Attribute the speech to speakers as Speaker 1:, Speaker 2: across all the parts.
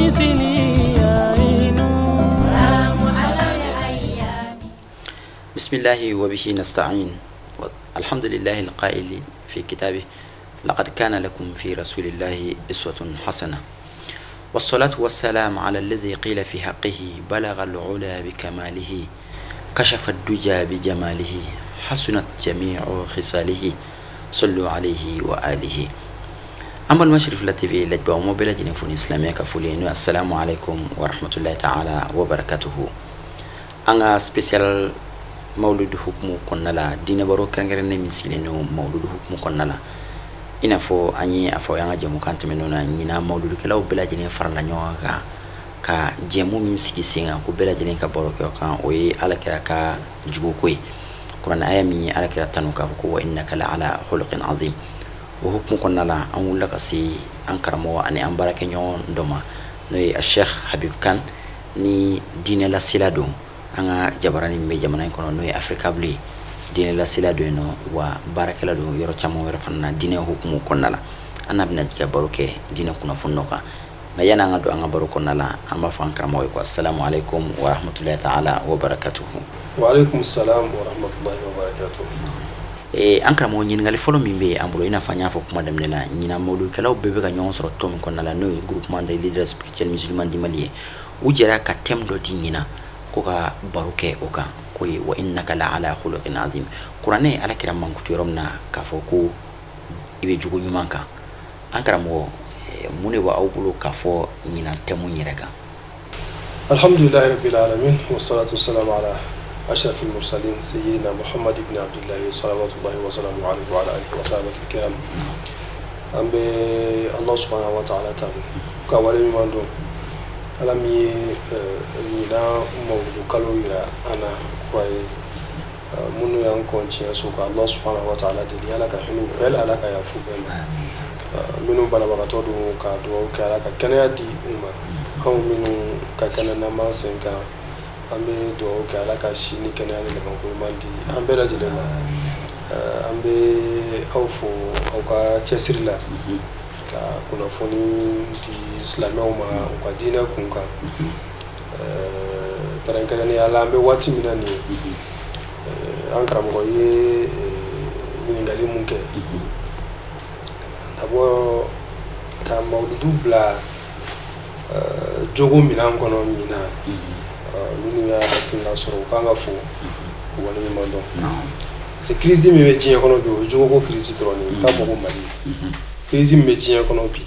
Speaker 1: بمثله عين.
Speaker 2: بسم الله وبه نستعين. الحمد لله القائل في كتابه: لقد كان لكم في رسول الله أسوة حسنة، والصلاة والسلام على الذي قيل في حقه: بلغ العلا بكماله، كشف الدجى بجماله، حسنت جميع خصاله، صلوا عليه وآله. An balima Cherifila TV lajɛbaaw, an b'aw bɛɛ lajɛlen fo ni silamɛya ka foli ye, n'o ye السلام عليكم ورحمة الله تعالى وبركاته. An ka spécial mawuludu hukumu kɔnɔna la, diinɛ baro kɛrɛnkɛrɛnnen min sigilen don mawuludu hukumu kɔnɔna la, i n'a fɔ an ye a fɔ an ka jɛmukan tɛmɛnenw na, ɲinan mawuludukɛlaw bɛɛ lajɛlen farala ɲɔgɔn kan ka jɛmu min sigi sen kan ko bɛɛ lajɛlen ka baro kɛ o kan, o ye Alakira ka jugoko ye. Kuranɛ aya min ye Alakira tanu k'a fɔ ko وإنك لعلى خلق عظيم, o hukumu kɔnɔna la, an wulila ka se an karamɔgɔ ani an baarakɛɲɔgɔn dɔ ma, n'o ye Sheikh Habib Kane, ni diinɛlasela don an ka jabarani min bɛ jamana in kɔnɔ, n'o ye Africable ye. Diinɛlasela don yen nɔ, wa baarakɛla don yɔrɔ caman wɛrɛ fana na diinɛ hukumu kɔnɔna la. An n'a bɛna jigin baro kɛ diinɛ kunnafoni dɔ kan. Nka yanni an ka don an ka baro kɔnɔna la, an b'a fɔ an karamɔgɔ ye ko السلام عليكم ورحمة الله تعالى وبركاته.
Speaker 3: وعليكم السلام ورحمة الله وبركاته.
Speaker 2: An karamɔgɔ, ɲininkali fɔlɔ min bɛ an bolo, i n'a fɔ an y'a fɔ kuma daminɛ la, ɲinan mawuludukɛlaw bɛɛ bɛ ka ɲɔgɔn sɔrɔ tɔn min kɔnɔna la, n'o ye Groupement des leaders spirituels musulmans du Mali ye, u jɛra ka thème dɔ di ɲinan ko ka baro kɛ o kan, k'o ye وإنك لعلى خلق عظيم. Kuranɛ ye Alakira mankutu yɔrɔ min na k'a fɔ ko i bɛ jogo ɲuman kan, an karamɔgɔ, mun de b'aw bolo k'a fɔ ɲinan thème yɛrɛ kan?
Speaker 3: الحمد لله رب العالمين، والصلاة والسلام على أشرف المرسلين سيدنا محمد بن عبد الله، صلوات الله وسلامه عليه وعلى آله وصحبه الكرام. An bɛ Allah سبحانه وتعالى tanu ka waleɲuman dɔn, Ala min ye ɲinan mawuludu kalo yira an na kura ye. Minnu y'an kɔn tiɲɛ so, ka Allah سبحانه وتعالى deli, Ala ka hinɛ u bɛɛ la, Ala ka yafa u bɛɛ ma. Minnu banabagatɔ don, ka dugawu kɛ, Ala ka kɛnɛya di u ma. Anw minnu ka kɛnɛ n'an b'an sen kan, an bɛ dugawu kɛ, Ala ka si ni kɛnɛya ni labanko ɲuman di an bɛɛ lajɛlen ma. An bɛ aw fo aw ka cɛsiri la ka kunnafoni di silamɛw ma u ka diinɛ kun kan. Kɛrɛnkɛrɛnnenya la, an bɛ waati min na nin ye, an karamɔgɔ ye ɲininkali mun kɛ, d'abord ka mawuludu bila jogo minɛn kɔnɔ ɲinan, minnu y'a hakilina sɔrɔ, u kan ka fo k'u waleɲuman dɔn. C'est crise min bɛ diɲɛ kɔnɔ bi, o ye jogoko crise dɔrɔn de ye. N t'a fɔ ko Mali crise min bɛ diɲɛ kɔnɔ bi,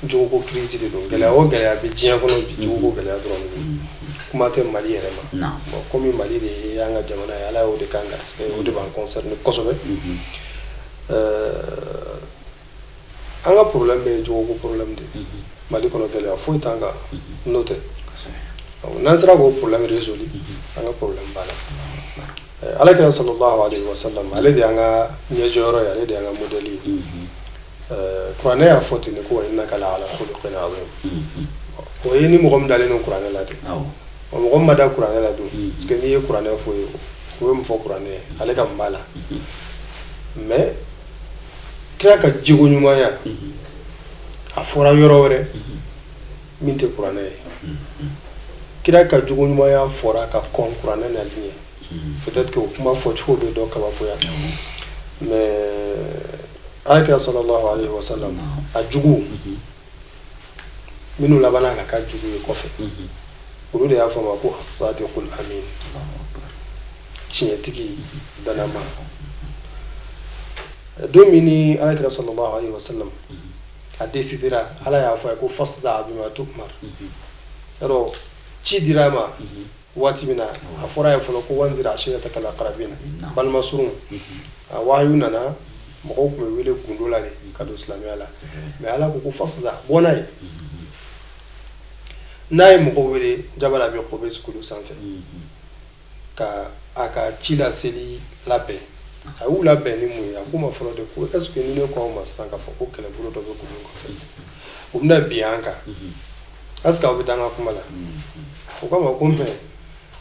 Speaker 3: jogoko crise de don. Gɛlɛya o gɛlɛya bɛ diɲɛ kɔnɔ bi, jogoko gɛlɛya dɔrɔn de don. Kuma tɛ Mali yɛrɛ ma. Bon, komi Mali de ye an ka jamana ye, Ala y'o de k'an garisɛgɛ ye, o de b'an concerné kosɛbɛ. An ka problème bɛ ye jogoko problème de ye Mali kɔnɔ. Gɛlɛya foyi t'an kan n'o tɛ. N'an sera k'o problème résolu, an ka problème b'a la. Ala kira صلى الله عليه وسلم, ale de y'an ka ɲɛjɔyɔrɔ ye, ale de y'an ka modèle ye. Kuranɛ y'a fɔ ten de ko وإنك لعلى خلق عظيم. O ye ni mɔgɔ min dalen don kuranɛ la de. Mɔgɔ min ma da kuranɛ la dun, parce que n'i ye kuranɛ fɔ ye, o bɛ mun fɔ kuranɛ ye, ale ka mun b'a la? Mais kira ka jogo ɲumanya, a fɔra yɔrɔ wɛrɛ min tɛ kuranɛ ye. Kira ka jogo ɲumanya fɔra ka kɔn kuranɛ nali ɲɛ. Peut-être que o kuma fɔcogo bɛ dɔ kabakoya, mais Alakira صلى الله عليه وسلم, a jugu minnu labanna ka k'a jugu ye kɔfɛ, olu de y'a fɔ a ma ko الصادق الأمين, tiɲɛtigi danama. Don min ni Alakira صلى الله عليه وسلم a décidera, Ala y'a fɔ a ye ko فاصدع بما تؤمر. Yarɔ, ci dira a ma waati min na, a fɔra a ye fɔlɔ ko وأنذر عشيرتك الأقربين, balima surun. A wahayu nana, mɔgɔw tun bɛ wele gundo la de ka don silamɛya la, mais Ala ko ko فاصدع, bɔ n'a ye. N'a ye mɔgɔw wele Jabal Abi Qubais kulu sanfɛ ka a ka ci laseli labɛn, a y'u labɛn ni mun ye? A k'u ma fɔlɔ de ko est ce que ni ne ko aw ma sisan k'a fɔ ko kɛlɛbolo dɔ bɛ kulu kɔfɛ, u bɛna bin an kan, est ce que aw bɛ da an ka kuma la? O k'a ma ko mais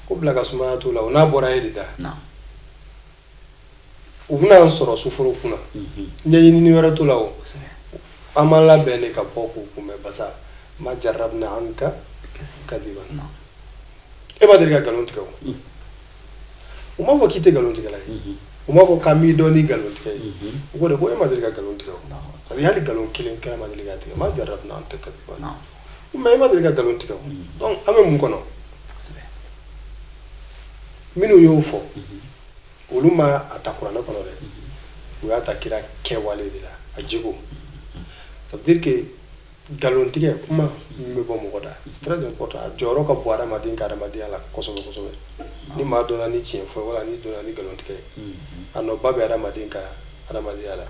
Speaker 3: ko bila ka sumaya t'o la, o n'a bɔra e de da, u bɛna an sɔrɔ suforo kunna, ɲɛɲinini wɛrɛ t'o la. O an m'an labɛn de ka bɔ k'u kunbɛn, basa Ma jarabna anka kadiban, e ma deli ka nkalon tigɛ. O u m'a fɔ k'i tɛ nkalon tigɛla ye, u m'a fɔ k'an m'i dɔn ni nkalon tigɛ ye. U ko de ko e ma deli ka nkalon tigɛ. O ani hali nkalon kelen kira ma deli ka tigɛ. Ma jarabna anka kadiban, mais e ma deli ka nkalon tigɛ. O donc an bɛ mun kɔnɔ? Minnu y'o fɔ, olu ma a ta kuranɛ kɔnɔ dɛ, u y'a ta kira kɛwale de la, a jogo. Ça veut dire que nkalontigɛ kuma min bɛ bɔ mɔgɔ da, c'est très important, a jɔyɔrɔ ka bon adamaden ka adamadenya la kosɛbɛ kosɛbɛ. Ni maa dɔnna ni tiɲɛ fɔ wala ni dɔnna ni nkalontigɛ ye, a nɔba bɛ adamaden ka adamadenya la.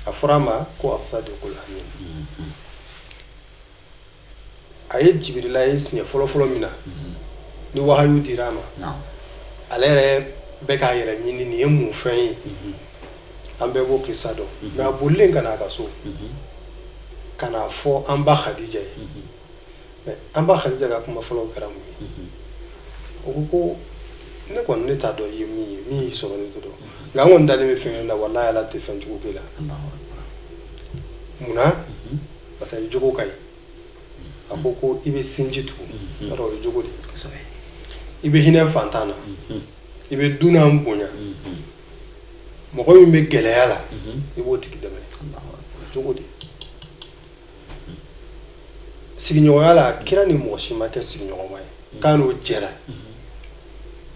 Speaker 3: A fɔra a ma ko asadiqul amin. A ye Jibirila ye siɲɛ fɔlɔ fɔlɔ min na ni wahayu dira a ma, ale yɛrɛ bɛ k'a yɛrɛ ɲini nin ye mun fɛn ye. An bɛɛ b'o kisa dɔn. Mais a bolilen ka na a ka so ka n'a fɔ an ba Khadija ye, mais an ba Khadija ka kuma fɔlɔ kɛra mun ye? O ko ko ne kɔni, ne t'a dɔn i ye min ye, min y'i sɔrɔ, ne t'o dɔn, nka an kɔni dalen bɛ fɛn kelen na, walahi Ala tɛ fɛn jugu k'e la. Munna? Parce que jogo ka ɲi. A ko ko i bɛ sinji tugu, yarɔ o ye jogo de ye. I bɛ hinɛ fantan na, i bɛ dunan bonya, mɔgɔ min bɛ gɛlɛya la, i b'o tigi dɛmɛ, o ye jogo de ye. Sigiɲɔgɔnya la, kira ni mɔgɔ si ma kɛ sigiɲɔgɔnma ye k'a n'o jɛra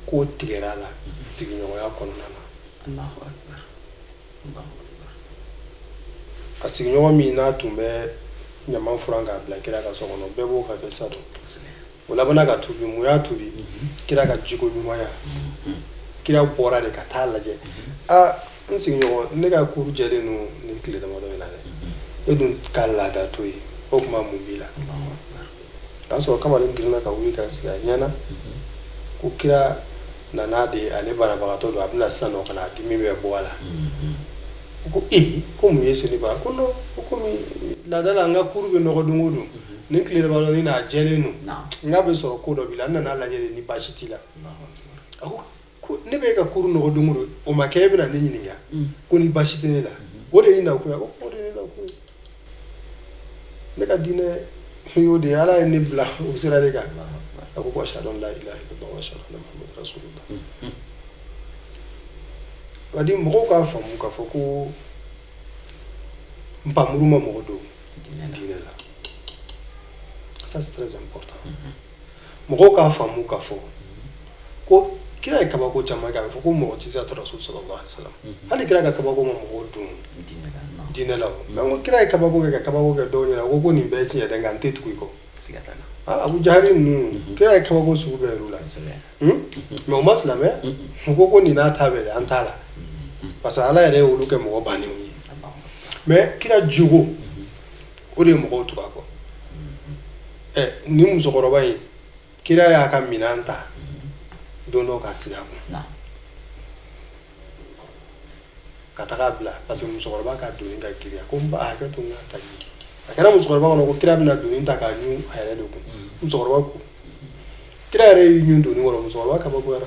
Speaker 3: k'o tigɛra a la sigiɲɔgɔnya kɔnɔna na. A sigiɲɔgɔn min n'a tun bɛ ɲama furan k'a bila kira ka so kɔnɔ, bɛɛ b'o ka kɛ sa dɔn. O labanna ka tubi. Mun y'a tubi? Kira ka jogo ɲumanya. Kira bɔra de ka taa lajɛ: aa, n sigiɲɔgɔn, ne ka kuru jɛlen don nin tile damadɔ in na dɛ, e dun ka laada to ye, o tuma mun b'i la? O y'a sɔrɔ kamalen girinna ka wuli ka sigi a ɲɛna ko kira nana de, ale banabagatɔ don, a bɛna sisan nɔ ka na dimi bɛ bɔ a la. Ko ee, ko mun ye seni bara? Ko non, ko komi laada la, n ka kuru bɛ nɔgɔ don o don, nin tile damadɔ ni n'a jɛlen don, n k'a bɛ sɔrɔ ko dɔ b'i la, n nana lajɛ de ni baasi t'i la. A ko ko ne bɛ e ka kuru nɔgɔ don o don, o ma kɛ e bɛna ne ɲininka ko ni baasi tɛ ne la, o de ye nakun ye. A ko o de ye ne nakun ye, ne ka diinɛ y'o de ye, Ala ye ne bila o sira de kan. A ko ko ashhadu an la ilaha illallah wa ashhadu anna muhammadan rasulullah. C'est-à-dire mɔgɔw k'a faamu k'a fɔ ko npamuru ma mɔgɔ don diinɛ la, ça c'est très important. Mɔgɔw k'a faamu k'a fɔ ko kira ye kabako caman kɛ, a bɛ fɔ ko mɔgɔ tɛ se ka rasul sallallahu alaihi wasallam. Hali kira ka kabako ma mɔgɔw don diinɛ la o. Mais n ko kira ye kabako kɛ ka kabako kɛ dɔw ɲɛna, ko nin bɛɛ ye tiɲɛ dɛ, nka n tɛ tugu i kɔ. Ah, Abu Jahali ninnu, kira ye kabako sugu bɛɛ yir'u la, mais u ma silamɛ. U ko ko nin n'a ta bɛɛ dɛ, an t'a la, parce que Ala yɛrɛ ye olu kɛ mɔgɔ bannenw ye. Mais kira jogo, o de ye mɔgɔw tugu a kɔ. Ɛ, nin musokɔrɔba in, kira y'a ka minɛn ta don dɔ ka sigi a kun ka taga bila, parce que musokɔrɔba ka doni ka girinya. Ko n ba, hakɛ to, n ka ta. A kɛra musokɔrɔba kɔnɔ ko kira bɛna doni ta k'a ɲun a yɛrɛ de kun. Musokɔrɔba ko, kira yɛrɛ y'i ɲun doni kɔrɔ, musokɔrɔba kabakoyara.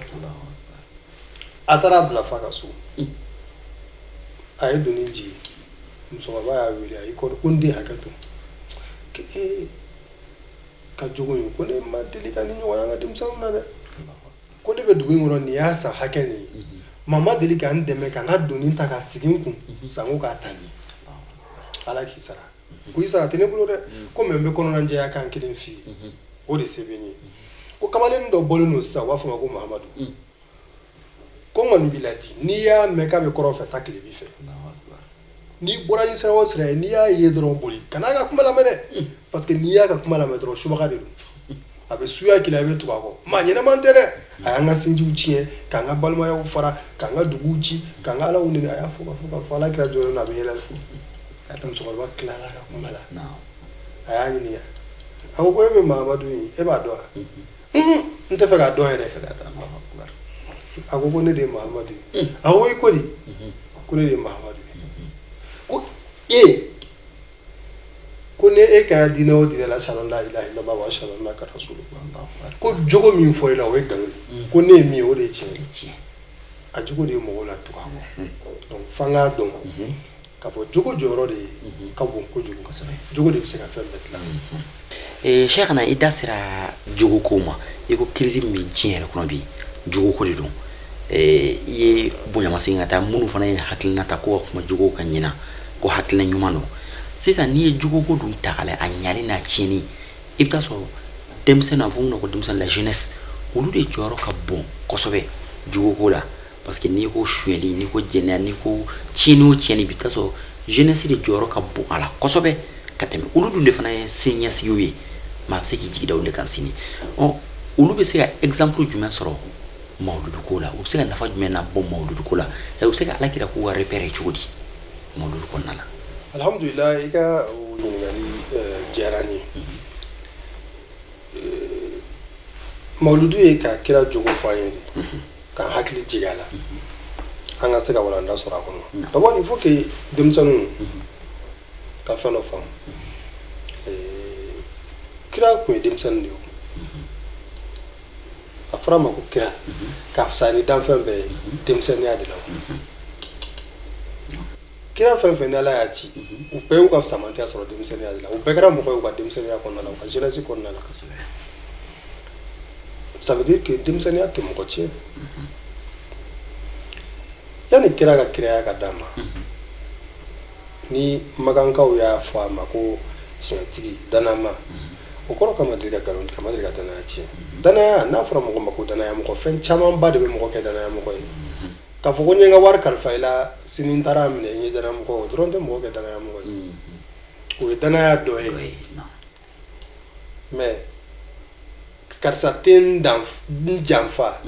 Speaker 3: A taara bila fa ka so, a ye doni jigin, musokɔrɔba y'a wele, a y'i kɔrɔ ko n den, hakɛ to, ee ka jogo in, ko ne ma deli ka ni ɲɔgɔn ye an ka denmisɛnninw na dɛ, ko ne bɛ dugu in kɔnɔ nin y'a san hakɛ nin ye, maa ma deli ka n dɛmɛ ka n ka doni ta ka sigi n kun sanko k'a ta nin. Ala k'i sara. Ko i sara tɛ ne bolo dɛ, ko mais n bɛ kɔnɔnajɛya kan kelen f'i ye, o de se bɛ n ye. Ko kamalen dɔ bɔlen don sisan, u b'a fɔ ma ko Mahamadu. Ko n kɔni b'i ladi, n'i y'a mɛn k'a bɛ kɔrɔn fɛ, taa tilebin fɛ. N'i bɔra ni sira o sira ye, n'i y'a ye dɔrɔn, boli, kan'a ka kuma lamɛn dɛ, parce que n'i y'a ka kuma lamɛn dɔrɔn, subaga de don, a bɛ suya k'i la, i bɛ tugu a kɔ. Maa ɲɛnɛman tɛ dɛ, a y'an ka sinjiw tiɲɛ, k'an ka balimayaw fara, k'an ka duguw ci, k'an ka alaw neni. A y'a fɔ ka fɔ ka fɔ, Ala kira jɔlen don, a bɛ yɛlɛ. Musokɔrɔba tilala ka kuma la, a y'a ɲininka, a ko ko e bɛ Mahamadu ye, e b'a dɔn wa? N tɛ fɛ k'a dɔn yɛrɛ. A ko ko ne de ye Mahamadu ye. A ko i ko di? Ko ne de ye Mahamadu ye. Ko e ko ne e kɛra diinɛ o diinɛ la, ashhadu an la ilaha illallah wa ashhadu annaka rasulullah, ko jogo min fɔ i la, o ye nkalon ye, ko ne ye min ye, o de ye tiɲɛ ye. A jogo de ye mɔgɔw la tugu a kɔ. Donc f'an k'a dɔn. K'a fɔ jogo jɔyɔrɔ de ka bon kojugu. Jogo de bɛ se ka fɛn bɛɛ dilan.
Speaker 2: Cheikhna, i da sera jogoko ma. I ko crise min bɛ diɲɛ yɛrɛ kɔnɔ bi, jogoko de don. I ye bonyamasegin ka taa minnu fana ye hakilina ta ko ka kuma jogo kan ɲinan, ko hakilina ɲuman don. Sisan n'i ye jogoko dun ta k'a lajɛ, a ɲali n'a tiɲɛni, i bɛ taa sɔrɔ denmisɛnnin, a fɔ min ma ko denmisɛnnin, la jeunesse, olu de jɔyɔrɔ ka bon kosɛbɛ jogoko la, parce que n'i ko sonyɛli, n'i ko jɛnɛya, n'i ko tiɲɛni o tiɲɛni, i bɛ taa sɔrɔ jeunesse de jɔyɔrɔ ka bon a la kosɛbɛ ka tɛmɛ. Olu dun de fana ye siniɲɛsigiw ye, maa bɛ se k'i jigi da olu de kan sini. Ɔ, olu bɛ se ka exemple jumɛn sɔrɔ mawuludu ko la? U bɛ se ka nafa jumɛn na bɔ mawuludu ko la? U bɛ se ka alakira k'u ka repère cogo di mawuludu kɔnɔna la?
Speaker 3: Alhamdulillah, i ka o ɲininkali diyara n ye. Mawuludu ye ka kira jogo fɔ an ye de, k'an hakili jigin a la, an ka se ka walanda sɔrɔ a kɔnɔ. D'abord, il faut que denmisɛnninw ka fɛn dɔ faamu. Kira tun ye denmisɛnnin de ye. A fɔra a ma ko kira k'a fisaya ni danfɛn bɛɛ ye denmisɛnninya de la. Kira fɛn fɛn ni Ala y'a ci, u bɛɛ y'u ka fisamantiya sɔrɔ denmisɛnninya de la. U bɛɛ kɛra mɔgɔ ye u ka denmisɛnninya kɔnɔna la, u ka jeunesse kɔnɔna la. Ça veut dire que denmisɛnninya tɛ mɔgɔ tiɲɛ. Yanni kira ka kiraya ka d'a ma, ni makankaw y'a fɔ a ma ko tiɲɛtigi, danama, o kɔrɔ k'a ma deli ka nkalon tigɛ, a ma deli ka danaya tiɲɛ. Danaya, n'a fɔra mɔgɔ ma ko danaya mɔgɔ, fɛn camanba de bɛ mɔgɔ kɛ danaya mɔgɔ ye. K'a fɔ ko n ye n ka wari kalifa i la, sini n taara a minɛ, n ye danaya mɔgɔ, o dɔrɔn tɛ mɔgɔ kɛ danaya mɔgɔ ye. O ye danaya dɔ ye, mais karisa tɛ n dan n janfa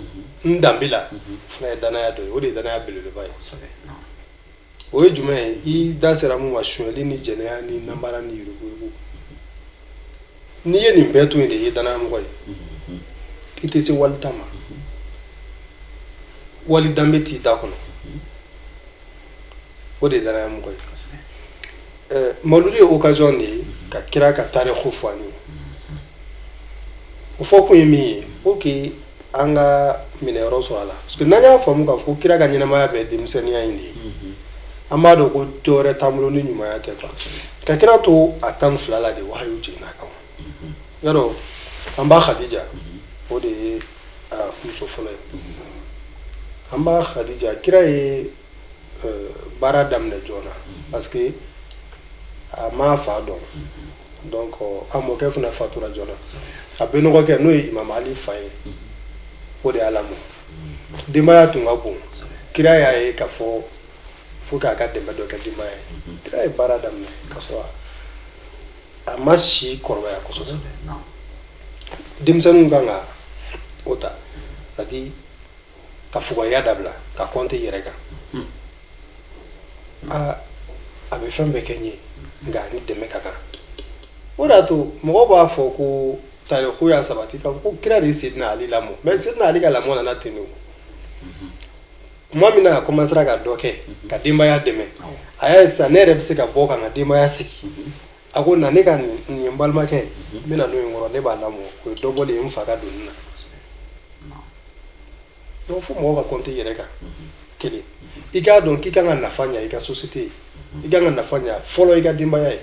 Speaker 3: n danbe la, o fana ye danaya dɔ ye. O de ye danaya belebeleba ye. O ye jumɛn ye? I da sera mun ma, sonyɛli ni jɛnɛya ni nanbara ni yuruguyurugu. N'i ye nin bɛɛ to yen de, i ye danaya mɔgɔ ye. I tɛ se walita ma, wali danbe t'i da kɔnɔ, o de ye danaya mɔgɔ ye. Mawuludu ye occasion de ye ka kira ka tariku fɔ an ye. O fɔ kun ye min ye, pour que an ka minɛyɔrɔ sɔrɔ a la, parce que n'an y'a faamu k'a fɔ ko kira ka ɲɛnamaya bɛɛ denmisɛnninya in de ye, an b'a dɔn ko dɔwɛrɛ t'an bolo ni ɲumanya tɛ quoi. Ka kira to a 12 la de, wahayu jiginna a kan. Yarɔ, an ba Khadija, o de ye a muso fɔlɔ ye. An ba Khadija, kira ye baara daminɛ joona, parce que a m'a fa dɔn. Donc a mɔkɛ fana fatura joona. A bɛnɔgɔkɛ, n'o ye Imam Ali fa ye, o de y'a lamɔ. Denbaya tun ka bon. Kira y'a ye k'a fɔ fo k'a ka dɛmɛ dɔ kɛ denbaya ye. Kira ye baara daminɛ k'a sɔrɔ a ma si kɔrɔbaya kosɛbɛ. Denmisɛnninw kan ka o ta, c'est à dire ka fugariya dabila, ka compter i yɛrɛ kan. Aa, a bɛ fɛn bɛɛ kɛ n ye, nka ni dɛmɛ ka kan. O de y'a to mɔgɔw b'a fɔ ko tariku y'a sabati k'a fɔ ko kira de ye Sedina Ali lamɔ. Mais Sedina Ali ka lamɔ nana ten de. O tuma min na a commencera ka dɔ kɛ ka denbaya dɛmɛ, a y'a ye sisan ne yɛrɛ bɛ se ka bɔ ka n ka denbaya sigi. A ko na, ne ka nin ye n balimakɛ ye, n bɛ na n'o ye n kɔrɔ, ne b'a lamɔ. O ye dɔ bɔlen ye n fa ka doni na. Donc fo mɔgɔ ka compter i yɛrɛ kan. Kelen, i k'a dɔn k'i kan ka nafa ɲa i ka société ye, i kan ka nafa ɲa fɔlɔ i ka denbaya ye.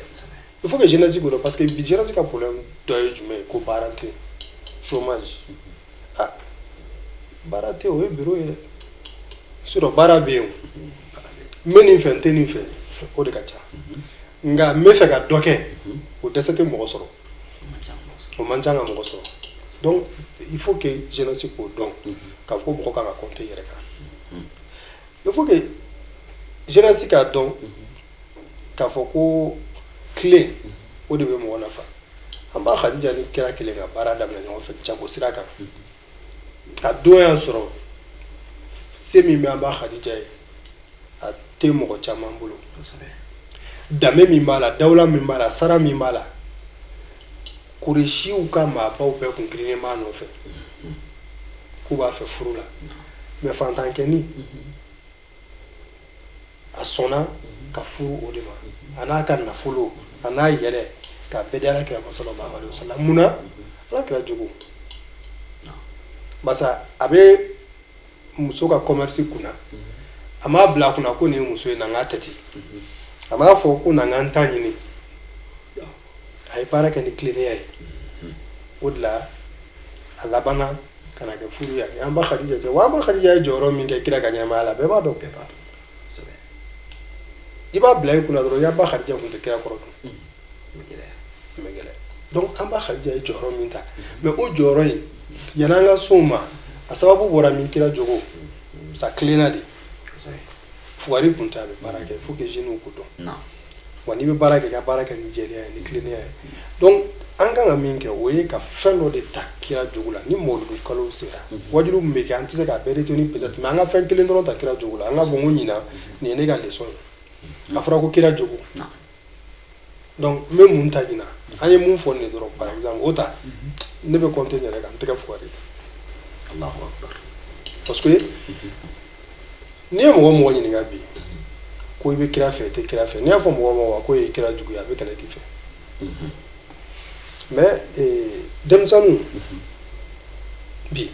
Speaker 3: Il faut que jeunesse k'o dɔn, parce que bi jeunesse ka problème dɔ ye jumɛn ye? Ko baara tɛ yen, chômage. Ah, baara tɛ yen, o ye bureau ye dɛ. Sinon baara bɛ yen, o n bɛ nin fɛ, n tɛ nin fɛ, o de ka ca. Nka n bɛ fɛ ka dɔ kɛ, o dɛsɛ tɛ mɔgɔ sɔrɔ, o man ca ka mɔgɔ sɔrɔ. Donc il faut que jeunesse k'o dɔn k'a fɔ ko mɔgɔ kan ka compter i yɛrɛ kan. Il faut que jeunesse k'a dɔn k'a fɔ ko tile o de bɛ mɔgɔ nafa. An ba Khadija ni kira kelen ka baara daminɛ ɲɔgɔn fɛ jago sira kan. A don y'a sɔrɔ se min bɛ an ba Khadija ye, a tɛ mɔgɔ caman bolo. Danbe min b'a la, dawula min b'a la, sara min b'a la, Kuresiw ka maabaw bɛɛ kun girinnen b'a nɔfɛ k'u b'a fɛ furu la. Mais fantankɛni, a sɔnna ka furu o de ma, a n'a ka nafolo, a n'a yɛrɛ, k'a bɛɛ di ala kira ma sallallahu alaihi wasallam. Mun na? Ala kira jogo, barisa a bɛ muso ka commerce kunna, a m'a bila a kunna ko nin ye muso ye, na n k'a tɛti. A m'a fɔ ko na n ka n ta ɲini. A ye baara kɛ ni tilennenya ye. O de la a labanna ka na kɛ furu ye an ba Khadija cɛ. Wa an ba Khadija ye jɔyɔrɔ min kɛ kira ka ɲɛnamaya la, bɛɛ b'a dɔn.
Speaker 2: Bɛɛ b'a dɔn, kosɛbɛ.
Speaker 3: I b'a bila i kunna dɔrɔn, an ba Khadija tun tɛ kira kɔrɔ dun.
Speaker 2: O bɛ gɛlɛya.
Speaker 3: Bɛ gɛlɛya. Donc an ba Khadija ye jɔyɔrɔ min ta, mais o jɔyɔrɔ in, yan'an ka s'o ma, a sababu bɔra min? Kira jogo sa tilenna de. Fugari kun tɛ, a bɛ baara kɛ. Faut que jeunes k'o dɔn. Wa n'i bɛ baara kɛ, i ka baara kɛ ni jɛlenya ye, ni tilennenya ye. Donc an kan ka min kɛ, o ye ka fɛn dɔ de ta kira jogo la. Ni mawuludu kalo sera, wajulu min bɛ kɛ, an tɛ se k'a bɛɛ retenir peut-être, mais an ka fɛn kelen dɔrɔn ta kira jogo la. An ka fɔ ko ɲinan, nin ye ne ka leçon ye. A fɔra ko kira jogo. Donc n bɛ mun ta ɲinan? An ye mun fɔ nin ye dɔrɔn, par exemple, o ta. Ne bɛ compter n yɛrɛ kan, n tɛ kɛ fugari ye.
Speaker 2: Allahu akbar.
Speaker 3: Parce que n'i ye mɔgɔ mɔgɔ ɲininka bi ko i bɛ kira fɛ, i tɛ kira fɛ, n'i y'a fɔ mɔgɔ ma ko ye kira jugu ye, a bɛ kɛlɛ k'i fɛ. Mais denmisɛnninw bi,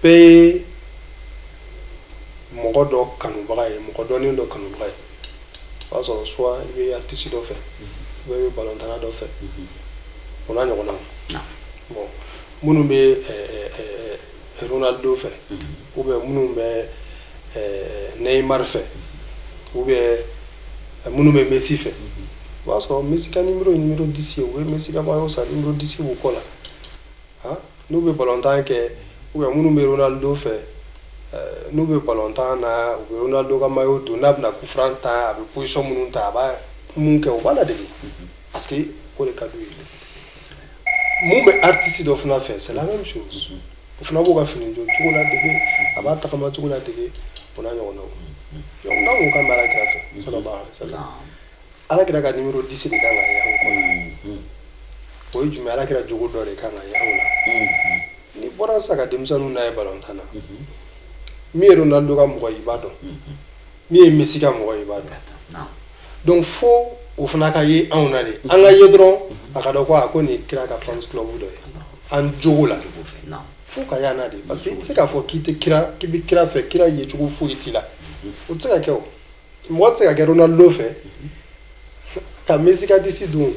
Speaker 3: bɛɛ ye mɔgɔ dɔ kanubaga ye, mɔgɔ dɔnnen dɔ kanubaga ye. O b'a sɔrɔ soit i bɛ artiste dɔ fɛ, ou bien i bɛ balontanna dɔ fɛ, o n'a ɲɔgɔnnaw. Bon, minnu bɛ Ronaldo fɛ, ou bien minnu bɛ Neymar fɛ, ou bien minnu bɛ Messi fɛ, o b'a sɔrɔ Messi ka numéro ye numéro 10 ye, u bɛ Messi ka maillot san, numéro 10 b'u kɔ la. Han, n'u bɛ balontan kɛ, ou bien minnu bɛ Ronaldo fɛ, n'u bɛ balontan na, u bɛ Ronaldo ka maillot don. N'a bɛna coup franc ta, a bɛ position minnu ta, a b'a mun kɛ, u b'a ladege, parce que o de ka d'u ye. Mun bɛ artiste dɔ fana fɛ, c'est la même chose. O fana b'o ka fini don cogo ladege, a b'a tagama cogo ladege, o n'a ɲɔgɔnnaw. Donc n'an ko k'an bɛ ala kira fɛ, sallallahu alaihi wa sallam, ala kira ka numéro 10 de kan ka ye anw kɔ la. O ye jumɛn? Ala kira jogo dɔ de kan ka ye anw la. N'i bɔra sisan ka denmisɛnninw n'a ye balontan na, min ye Ronaldo ka mɔgɔ ye, i b'a dɔn. Min ye Messi ka mɔgɔ ye, i b'a dɔn. Donc fo o fana ka ye anw na de. An ka ye dɔrɔn, a ka dɔn ko a ko nin ye kira ka fans club dɔ ye an jogo la. Fo ka y'an na de, parce que i tɛ se k'a fɔ k'i tɛ kira, k'i bɛ kira fɛ, kira yecogo foyi t'i la. O tɛ se ka kɛ. O mɔgɔ tɛ se ka kɛ Ronaldo fɛ ka Messi ka dix don.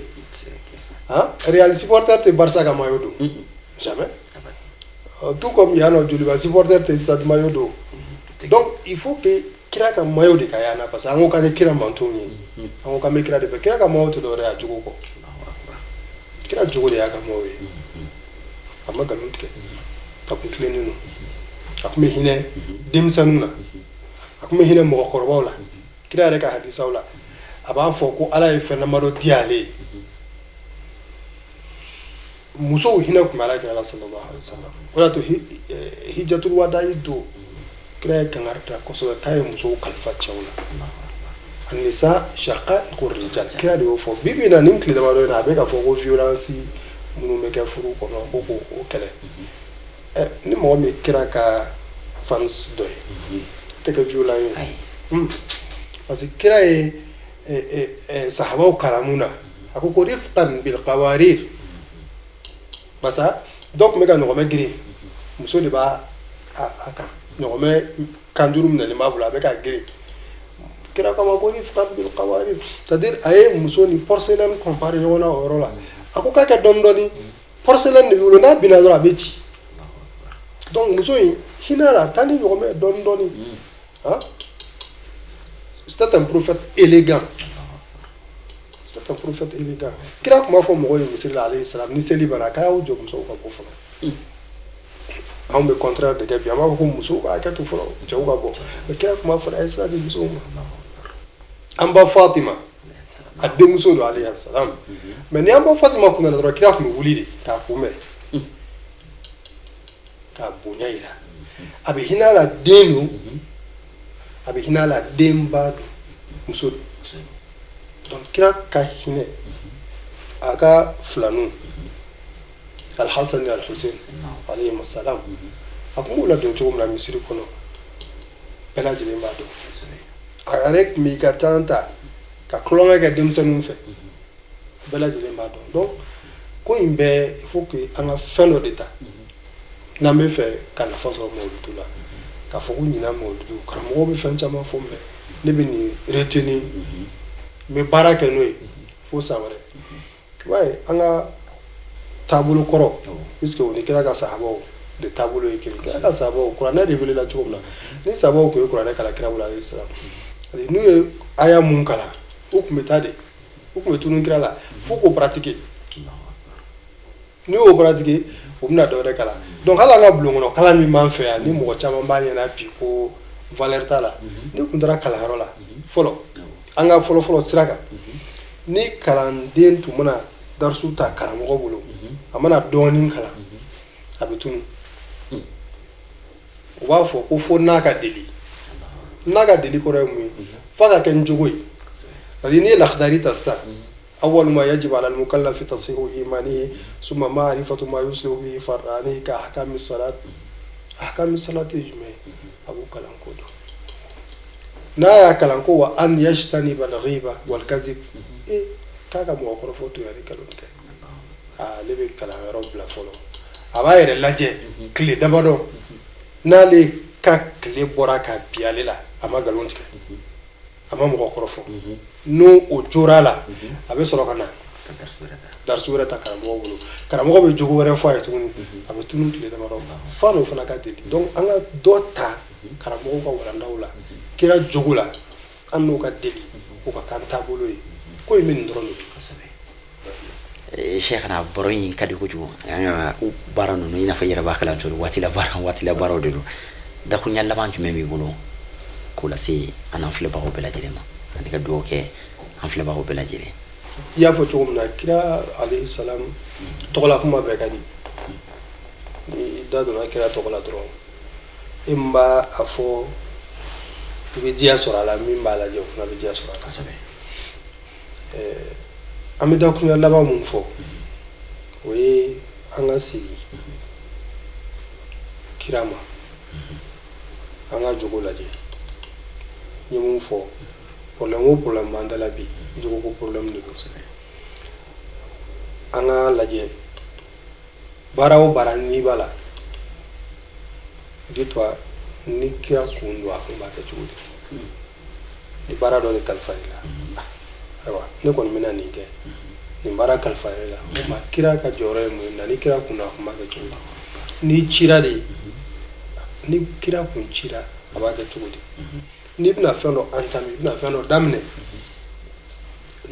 Speaker 3: Han, Real supporter tɛ Barça ka maillot don, jamais. Tout comme yan nɔ, Joliba supporter tɛ Stade maillot don. Donc il faut que kira ka maillot de ka y'an na, parce que an ko k'an ye kira mantonw ye, an ko k'an bɛ kira de fɛ. Kira ka maillot tɛ dɔwɛrɛ ye a jogo kɔ. Kira jogo de y'a ka maillot ye. A ma nkalon tigɛ, a kun tilennen don, a kun bɛ hinɛ denmisɛnninw na, a kun bɛ hinɛ mɔgɔkɔrɔbaw la. Kira yɛrɛ ka hadisaw la, a b'a fɔ ko ala ye fɛn damadɔ di ale ye. Musow hinɛ tun bɛ ala kira la, sallallahu alaihi wasallam. O de y'a to hijjatul wada'i don, kira ye kangari da kosɛbɛ k'a ye musow kalifa cɛw la. Anisa shaqaiqur rijal, kira de y'o fɔ. Bi bi in na, nin tile damadɔ in na, a bɛ ka fɔ ko violence minnu bɛ kɛ furu kɔnɔ, ko k'o kɛlɛ. Ɛ, ni mɔgɔ min kira ka fans dɔ ye, tɛ kɛ violent ye o, parce que kira ye sahabaw kalan mun na? A ko ko rifqan bil qawarir. Basa dɔ tun bɛ ka ɲɔgɔmɛ girin, muso de b'a a kan, ɲɔgɔmɛ kanjuru minɛlen b'a bolo, a bɛ ka girin. Kira k'a ma ko rifqan bil qawarir, c'est à dire a ye muso ni porcelaine comparer ɲɔgɔn na o yɔrɔ la. A ko k'a kɛ dɔɔni dɔɔni, porcelaine de b'i bolo, n'a binna dɔrɔn a bɛ ci. Donc muso in, hinɛ la, taa ni ɲɔgɔmɛ dɔɔni dɔɔni. Hein, c'était un prophète élégant, c'est un prophète élégant. Kira tun b'a fɔ mɔgɔw ye misiri la, alayhi salam, ni seli banna, k'a y'aw jɔ, musow ka bɔ fɔlɔ. Anw bɛ contraire de kɛ bi. An b'a fɔ ko musow ka hakɛ to fɔlɔ, cɛw ka bɔ. Mais kira tun b'a fɔ a ye sira di musow ma. An ba Fatima, a denmuso don, alayhi salam, mais ni an ba Fatima kun nana dɔrɔn, kira tun bɛ wuli de k'a kunbɛn, k'a bonya yira. A bɛ hinɛ a la, den don, a bɛ hinɛ a la, denba don, muso don. Donc kira ka hinɛ a ka filaninw, Alhasan ni Alhussein alayhi salam, a tun b'u ladon cogo min na misiri kɔnɔ, bɛɛ lajɛlen b'a dɔn. A yɛrɛ tun b'i ka temps ta ka tulonkɛ kɛ denmisɛnninw fɛ, bɛɛ lajɛlen b'a dɔn. Donc ko in bɛɛ, il faut que an ka fɛn dɔ de ta n'an bɛ fɛ ka nafa sɔrɔ mawuludu la. K'a fɔ ko ɲinan mawuludu, karamɔgɔw bɛ fɛn caman fɔ, mais Ne bɛ nin retenir, n bɛ baara kɛ n'o ye fo san wɛrɛ. I b'a ye, an ka taabolo kɔrɔ, puisque o ni kira ka sahabaw de taabolo ye kelen. Kira ka sahabaw, kuranɛ révélé la cogo min na, ni sahabaw tun ye kuranɛ kalan kira bolo alayhi salam, n'u ye aya mun kalan, u tun bɛ taa de, u tun bɛ tunun kira la fo k'o pratiquer. N'u y'o pratiquer, u bɛna dɔ wɛrɛ kalan. Donc hali an ka bulon kɔnɔ kalan min b'an fɛ yan, ni mɔgɔ caman b'a ɲɛna bi ko valeur t'a la, n'i tun taara kalanyɔrɔ la fɔlɔ, an ka fɔlɔ-fɔlɔ sira kan, ni kalanden tun mana darisu ta karamɔgɔ bolo, a mana dɔɔnin kalan, a bɛ tunu. U b'a fɔ ko fo n'a ka deli. N'a ka deli kɔrɔ ye mun ye? F'a ka kɛ n jogo ye. Parce que n'i ye lakidari ta sisan, أول ما يجب على المكلف تصحيح إيمانه ثم معرفة ما يصلح به فرعانه كأحكام الصلاة. أحكام الصلاة ye jumɛn ye? A b'o kalan ko dɔn. N'a y'a kalan ko وأن يجتنب الغيبة والكذب, e k'a ka mɔgɔ kɔrɔfɔ to yan ni nkalon tigɛ, ale bɛ kalanyɔrɔ bila fɔlɔ, a b'a yɛrɛ lajɛ tile damadɔ. N'ale ka tile bɔra ka bi ale la, a ma nkalon tigɛ, a ma mɔgɔ kɔrɔfɔ, n'o o jora la, a bɛ sɔrɔ ka na darisu wɛrɛ ta karamɔgɔ bolo. Karamɔgɔ bɛ jogo wɛrɛ fɔ a ye tuguni, a bɛ tunu tile damadɔ f'a n'o fana ka deli. Donc an ka dɔ ta karamɔgɔw ka walandaw la, kira jogo la, an n'o ka deli, o ka k'an taabolo ye. Ko in bɛ nin dɔrɔn de.
Speaker 2: Cheikhna, baro in ka di kojugu. An ka baara ninnu, i n'a fɔ i yɛrɛ b'a kalan cogo, waati la baara, waati la baaraw de don. Dakuruɲa laban jumɛn b'i bolo k'o lase an n'an filɛbagaw bɛɛ lajɛlen ma, ani ka dugawu kɛ an filɛbagaw bɛɛ lajɛlen?
Speaker 3: I y'a fɔ cogo min na, kira alayhi salam tɔgɔla kuma bɛɛ ka di. Ni i da donna kira tɔgɔ la dɔrɔn, e min b'a a fɔ, i bɛ diya sɔrɔ a la, min b'a lajɛ, o fana bɛ diya sɔrɔ a la. An bɛ dakuruɲa laban mun fɔ, o ye an ka segin kira ma, an ka jogo lajɛ. N ye mun fɔ? Problème o problème b'an da la bi, jogo ko problème de don. An ka lajɛ, baara o baara n'i b'a la, dis-toi, ni kira kun don, a kun b'a kɛ cogo di? Ni baara dɔ de kalifa i la, ayiwa, ne kɔni bɛna nin kɛ, nin baara kalifa i la, o ma, kira ka jɔyɔrɔ ye mun ye? Na ni kira kun don, a kun b'a kɛ cogo di? N'i cira de, ni kira kun cira, a b'a kɛ cogo di? N'i bɛna fɛn dɔ entamer, i bɛna fɛn dɔ daminɛ,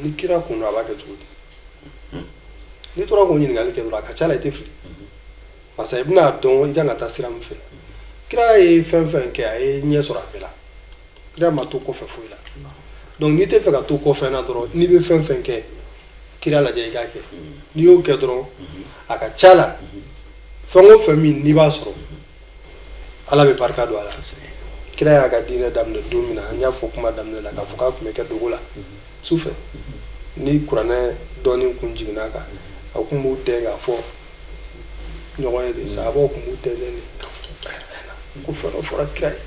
Speaker 3: ni kira kun don, a b'a kɛ cogo di? N'i tora k'o ɲininkali kɛ dɔrɔn, a ka ca la i tɛ fili, parce que i bɛna dɔn i kan ka taa sira min fɛ. Kira ye fɛn fɛn kɛ, a ye ɲɛ sɔrɔ a bɛɛ la. Kira ma to kɔfɛ foyi la. Donc n'i tɛ fɛ ka to kɔfɛ na dɔrɔn, n'i bɛ fɛn fɛn kɛ, kira lajɛ i k'a kɛ. N'i y'o kɛ dɔrɔn, a ka ca la, fɛn o fɛn min n'i b'a sɔrɔ, Ala bɛ barika don a la. Kira y'a ka diinɛ daminɛ don min na, an y'a fɔ kuma daminɛ la k'a fɔ k'a tun bɛ kɛ dogo la su fɛ. Ni kuranɛ dɔɔnin kun jiginna a kan, a kun b'u dɛn k'a fɔ ɲɔgɔn ye de. Sahabaw kun b'u dɛn de k'a fɔ ko fɛn dɔ fɔra kira ye,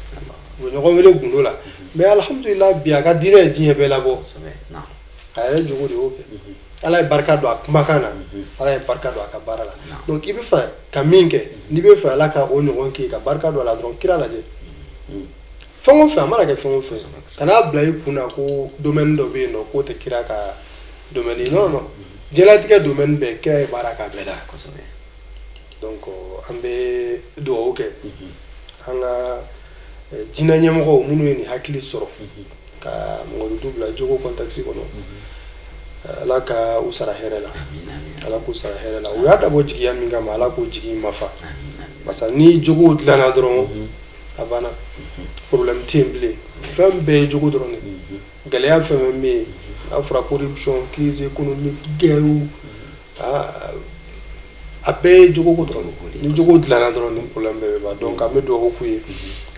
Speaker 3: u bɛ ɲɔgɔn wele gundo la. Mais alhamdulillah, bi a ka diinɛ ye diɲɛ bɛɛ labɔ. A yɛrɛ jogo de y'o kɛ. Ala ye barika don a kumakan na, Ala ye barika don a ka baara la. Donc i bɛ fɛ ka min kɛ, n'i bɛ fɛ Ala ka o ɲɔgɔn kɛ, ka barika don a la dɔrɔn, kira lajɛ. Fɛn o fɛn, a mana kɛ fɛn o fɛn, kan'a bila i kun na ko domaine dɔ bɛ yen nɔ k'o tɛ kira ka domaine ye. Non, non, diɲɛlatigɛ domaine bɛɛ, kira ye baara k'a bɛɛ la. Donc an bɛ dugawu kɛ an ka diinɛ ɲɛmɔgɔw minnu ye nin hakili sɔrɔ ka mɔgɔ bila jogo contexte kɔnɔ, Ala ka u sara hɛrɛ la, Ala k'u sara hɛrɛ la. U y'a dabɔ jigiya min kama, Ala k'o jigi ma fa, parce que ni jogo dilanna dɔrɔn, a banna, problème tɛ yen bilen. Fɛn bɛɛ ye jogo dɔrɔn de. Gɛlɛya fɛn fɛn bɛ yen, n'a fɔra corruption, crise économique, guerre, a bɛɛ ye jogo ko dɔrɔn de. Ni jogo dilanna dɔrɔn, ni problème bɛɛ bɛ ban. Donc an bɛ dugawu k'u ye,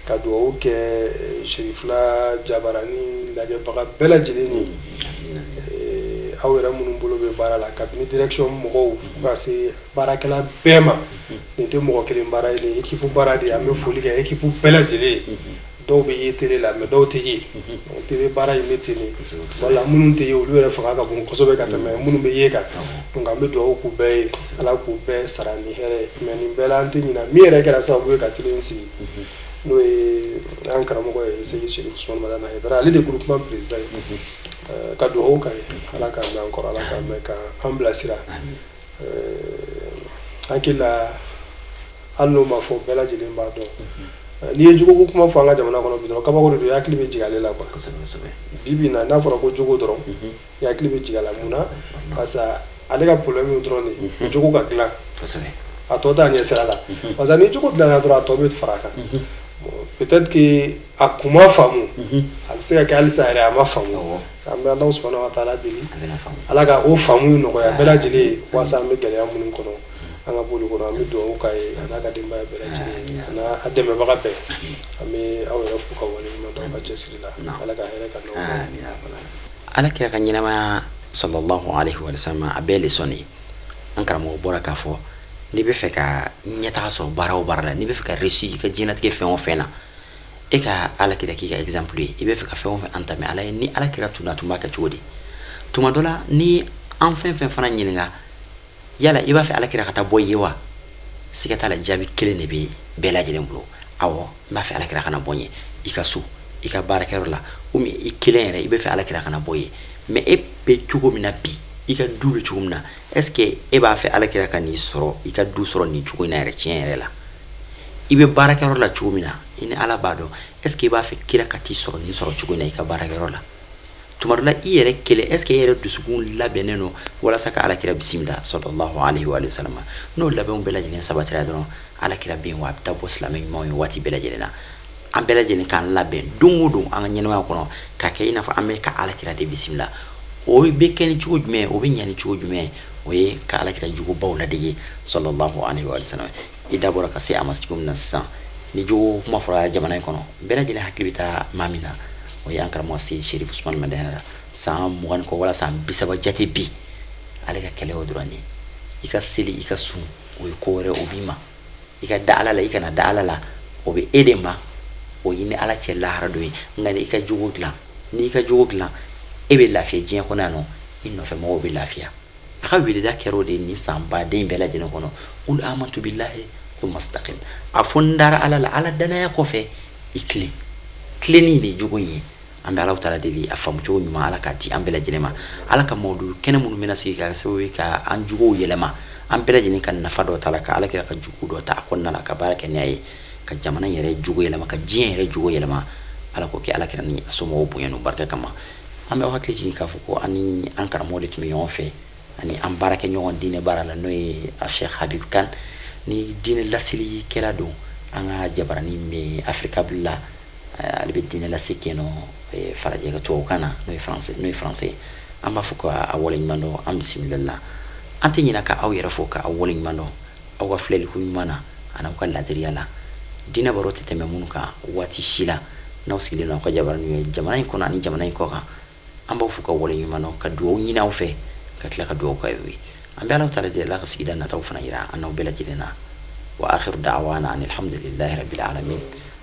Speaker 3: ka dugawu kɛ Cherifla Jabarani lajɛbaga bɛɛ lajɛlen ye, aw yɛrɛ minnu bolo bɛ baara la, kabini direction mɔgɔw fo ka se baarakɛla bɛɛ ma. Nin tɛ mɔgɔ kelen baara ye, nin ye équipe baara de ye. An bɛ foli kɛ équipe bɛɛ lajɛlen ye. Dɔw bɛ ye télé la, mais dɔw tɛ ye. Donc télé baara in bɛ ten de. Wala minnu tɛ ye, olu yɛrɛ fanga ka bon kosɛbɛ ka tɛmɛ minnu bɛ ye kan. Donc an bɛ dugawu k'u bɛɛ ye, Ala k'u bɛɛ sara ni hɛrɛ ye. Mais nin bɛɛ la, an tɛ ɲinɛ min yɛrɛ kɛra sababu ye ka télé in sigi, n'o ye An karamɔgɔ ye Seyid Sherif Usman Madani Hayidara, ale de groupement président ye. Ka dugawu k'a ye, Ala k'a mɛn an kɔrɔ, Ala k'a mɛn ka an bilasira. Hakili la, hali n'o ma fɔ, bɛɛ lajɛlen b'a dɔn, n'i ye jogoko kuma fɔ an ka jamana kɔnɔ bi dɔrɔn, kabako de don, i hakili bɛ jigin ale la quoi. Bi bi in na, n'a fɔra ko jogo dɔrɔn, i hakili bɛ jigin a la. Mun na? Parce que ale ka problème ye dɔrɔn de jogo ka dilan, a tɔ t'a ɲɛ sira la, parce que ni jogo dilanna dɔrɔn, a tɔ bɛ fara a kan. Bon, peut-être que a kun ma faamu, a bɛ se ka kɛ halisa yɛrɛ a ma faamu. An bɛ Alahu subahana wa taala deli, Ala ka o faamu nɔgɔya bɛɛ lajɛlen ye, walasa an bɛ gɛlɛya minnu kɔnɔ, an ka b'olu kɔnɔ. An bɛ dugawu k'a ye, a n'a ka denbaya bɛɛ lajɛlen, a n'a a dɛmɛbaga bɛɛ. An bɛ aw yɛrɛ fo ka waleɲuman dɔn aw ka cɛsiri la. Ala ka hɛrɛ ka n'aw.
Speaker 2: Ala kira ka ɲɛnamaya, sallallahu alaihi wa sallam, a bɛɛ leçon de ye. An karamɔgɔ bɔra k'a fɔ, n'i bɛ fɛ ka ɲɛtaga sɔrɔ baara o baara la, n'i bɛ fɛ ka réussir i ka diɲɛlatigɛ fɛn o fɛn na, e ka Ala kira k'i ka exemple ye. I bɛ fɛ ka fɛn o fɛn entamer, Ala ye, ni Ala kira tun na, tun b'a kɛ cogo di? Tuma dɔ la, ni an fɛn fɛn fana ɲininka, yala i b'a fɛ Ala kira ka taa bɔ i ye wa? Siga t'a la, jaabi kelen de bɛ bɛɛ lajɛlen bolo: awɔ, n b'a fɛ Ala kira ka na bɔ n ye. I ka so, i ka baarakɛyɔrɔ la, ou bien i kelen yɛrɛ, i bɛ fɛ Ala kira ka na bɔ i ye. Mais e bɛ cogo min na bi, i ka du bɛ cogo min na, est ce que e b'a fɛ Ala kira ka n'i sɔrɔ, i ka du sɔrɔ nin cogo in na yɛrɛ? Tiɲɛ yɛrɛ la, i bɛ baarakɛyɔrɔ la cogo min na, i ni Ala b'a dɔn, est ce que i b'a fɛ kira ka t'i sɔrɔ nin sɔrɔ cogo in na i ka baarakɛyɔrɔ la? Tuma dɔ la, i yɛrɛ kelen, est ce que e yɛrɛ dusukun labɛnnen don walasa ka Ala kira bisimila, sallallahu alaihi wa sallam? N'o labɛnw bɛɛ lajɛlen sabatira dɔrɔn, Ala kira bɛ yen wa, a bɛ taa bɔ silamɛ ɲumanw ye waati bɛɛ lajɛlen na. An bɛɛ lajɛlen k'an labɛn don o don an ka ɲɛnamaya kɔnɔ ka kɛ i n'a fɔ an bɛ ka Ala kira de bisimila. O bɛ kɛ ni cogo jumɛn? O bɛ ɲɛ ni cogo jumɛn? O ye ka Ala kira jogobaw ladege, sallallahu alaihi wa sallam. I da bɔra ka se a ma cogo min na sisan, ni jogo kuma fɔra jamana in kɔnɔ, bɛɛ lajɛlen hakili bɛ taa maa min na, o ye an karamɔgɔ Seyid Sherif Usman Madani. San 20 kɔ wala san 30 jate bi, ale ka kɛlɛ o dɔrɔn de. I ka seli, i ka sun, o ye ko wɛrɛ, o b'i ma. I ka da Ala la, i kana da Ala la, o bɛ e de ma, o ye ni Ala cɛ lahara dɔ ye. Nka ni i ka jogo dilan, n'i ka jogo dilan, e bɛ lafiya diɲɛ kɔnɔ yan nɔ, i nɔfɛ mɔgɔw bɛ lafiya. A ka weleda kɛra o de ye nin san baden bɛɛ lajɛlen kɔnɔ: qul amantu billahi thumma istaqim. A fɔ n dara Ala la. Ala danaya kɔfɛ, i tilen. Tilenni de ye jogo in ye. An bɛ Ala taala deli, a faamu cogo ɲuman, Ala k'a di an bɛɛ lajɛlen ma. Ala ka mawudu kɛnɛ minnu bɛna sigi ka kɛ sababu ye ka an jogow yɛlɛma, an bɛɛ lajɛlen ka nafa dɔ ta la, ka Ala kira ka jogo dɔ ta a kɔnɔna la, ka baara kɛ n'a ye, ka jamana yɛrɛ jogo yɛlɛma, ka diɲɛ yɛrɛ jogo yɛlɛma. Ala k'o kɛ Ala kira ni a somɔgɔw bonya n'u barika kama. An bɛ aw hakili jigin k'a fɔ ko an ni an karamɔgɔ de tun bɛ ɲɔgɔn fɛ, ani an baarakɛ ɲɔgɔn diinɛ baara la, n'o ye a Cheikh Habib Kane, ni diinɛ laselikɛla don an ka jabarani bɛ Africa la. Ale bɛ diinɛ lase kɛ nɔ farajɛ ka tubabukan na, n'o ye français. An b'a fɔ ko a waleɲuman dɔn, an bisimila la. An tɛ ɲinɛ ka aw yɛrɛ fo, ka aw waleɲuman dɔn aw ka filɛliko ɲuman na ani aw ka ladiriya la. Diinɛ baro tɛ tɛmɛ minnu kan waati si la, n'aw sigilen don aw ka jabarani ye jamana in kɔnɔ ani jamana in kɔ kan, an b'aw fo ka waleɲuman dɔn, ka dugawu ɲini aw fɛ, ka tila ka dugawu k'aw ye. An bɛ Ala taala deli, Ala ka sigida nataw fana yira an n'aw bɛɛ lajɛlen na. Wa akhiru da'wana anil hamdulillahi rabbil alamin.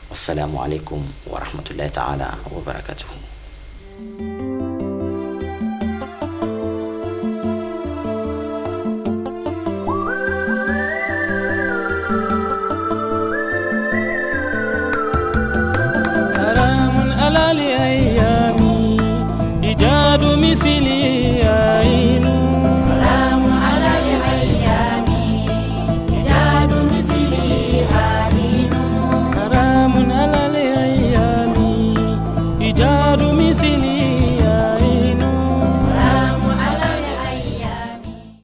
Speaker 2: Wassalamu alaikum wa rahmatullahi ta'ala wa barakatuhu.